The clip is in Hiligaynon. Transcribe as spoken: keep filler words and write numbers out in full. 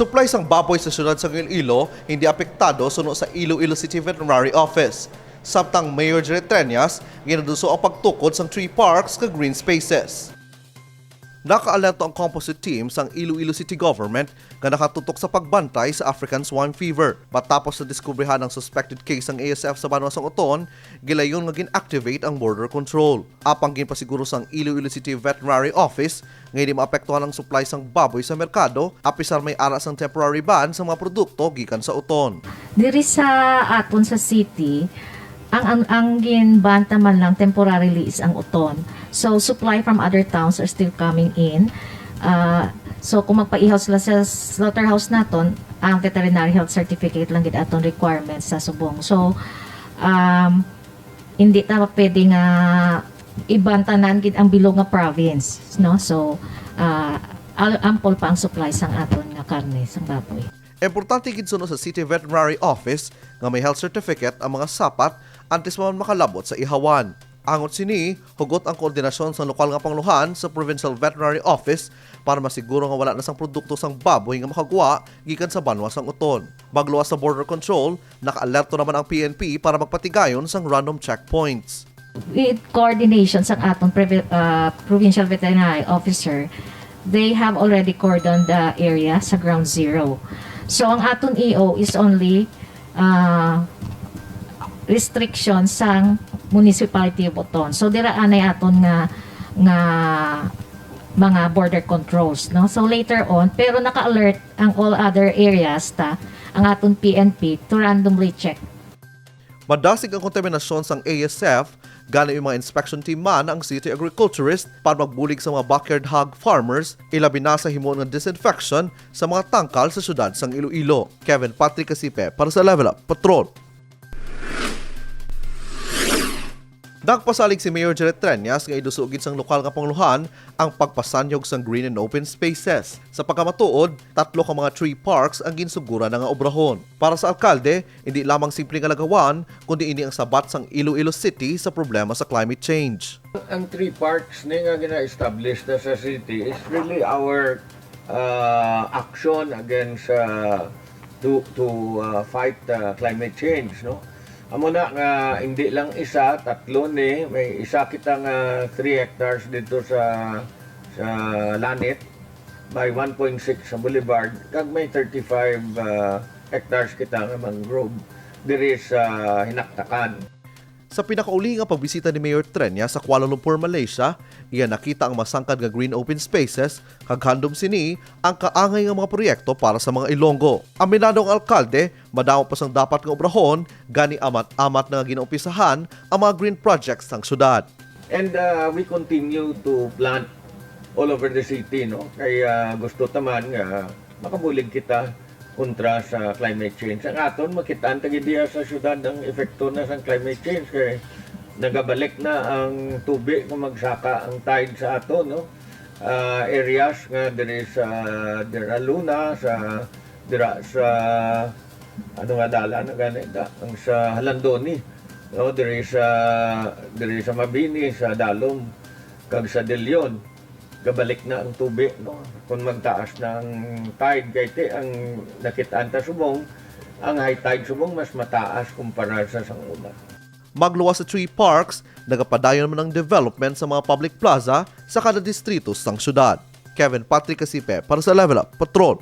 Supply sang baboy sa siyudad sang Iloilo hindi apektado suno sa Iloilo City Veterinary Office. Samtang Mayor Jerry Treñas ginaduso ang pagtukod sang tree parks kag green spaces. Nakaalerto ang composite team sang Iloilo City Government nga nakatutok sa pagbantay sa African Swine Fever. Matapos na diskubrihan ang suspected case sang A S F sa banwa sang Oton, gilayon nga gin-activate ang border control. Apang ginpasiguro sang Iloilo City Veterinary Office nga hindi maapektuhan ang supply sang baboy sa merkado, apisar may ara sang temporary ban sa mga produkto gikan sa Oton. Diri sa aton sa city, ang, ang, ang ginbanta man lang temporarily is ang Oton. So, supply from other towns are still coming in. Ah, so, kung magpaihaw sila sa slaughterhouse naton, ang veterinary health certificate lang gid aton requirements sa subong. So, um, hindi ta pwede nga ibantanan gid ang bilog nga province, no? So, ah, al-, ample pa ang supply sang aton nga karne sang baboy. Importante gid suno sa City Veterinary Office nga may health certificate ang mga sapat antes pa man makalabot sa ihawan. Angot sini, hugot ang koordinasyon sa lokal nga pangulohan sa Provincial Veterinary Office para masiguro nga wala na sang produkto sang baboy nga makagwa gikan sa banwa sang Oton. Magluwas sa border control, nakaalerto naman ang P N P para magpatigayon sang random checkpoints. With coordination sa aton previ-, uh, provincial veterinary officer, they have already cordoned the area sa ground zero. So, ang aton E O is only, uh, restriction sang municipality of Oton. So, dira anay aton nga, nga mga border controls, no? So, later on, pero naka-alert ang all other areas ta, ang aton P N P to randomly check. Madasig ang kontaminasyon sang A S F, gani may mga inspection team man ang city agriculturist para magbulig sa mga backyard hog farmers, ilabi na sa himuon nga disinfection sa mga tangkal sa siyudad sang Iloilo. Kevin Patrick Casipe para sa Level Up Patrol. Nagpasalig si Mayor Jerry Treñas nga iduso gid sang lokal nga pangulohan ang pagpasanyog sang green and open spaces. Sa pagkamatuod, tatlo ka mga tree parks ang ginsuguran na nga obrahon. Para sa alkalde, hindi lamang simple nga lagawan, kundi ini ang sabat sang Iloilo City sa problema sa climate change. Ang tree parks ni nga gina-establish na sa city is really our, uh, action against, uh, to, to, uh, fight, uh, climate change, no? Amo na nga hindi lang isa, tatlo ni, may isa kita nga three hectares dito sa, sa Lanit, may one point six sa Boulevard, kag may thirty-five, uh, hectares kita nga mangrove diri sa Hinaktakan. Sa pinakauli nga pagbisita ni Mayor Treñas sa Kuala Lumpur, Malaysia, iya nakita ang masangkad nga green open spaces kag handom sini ang kaangay nga mga proyekto para sa mga Ilonggo. Aminado ang alkalde, madamo pa sang dapat nga obrahon, gani amat-amat na nga ginaumpisahan ang mga green projects sang syudad. And, uh, we continue to plant all over the city, no? Kay, uh, gusto ta man nga makabulig kita kontra sa climate change. Ang aton, makitaan ta gid diha sa syudad ang epekto na sang climate change, kay nagabalik na ang tubig kung magsaka ang tide sa aton, no? Ah, areas nga diri sa Dera Luna, sa, dira sa, ano nga dalan na gani da, ang sa Halandoni, no? Diri sa, diri sa Mabini, sa Dalom, kag sa De Leon. Gabalik na ang tubig, no? Kung magtaas na ang tide, kay ti ang nakitaan ta subong, ang high tide subong mas mataas kumpara sa sang una. Magluwas sa tree parks, nagapadayon man ang development sa mga public plaza sa kada distrito sang syudad. Kevin Patrick Casipe para sa Level Up Patrol.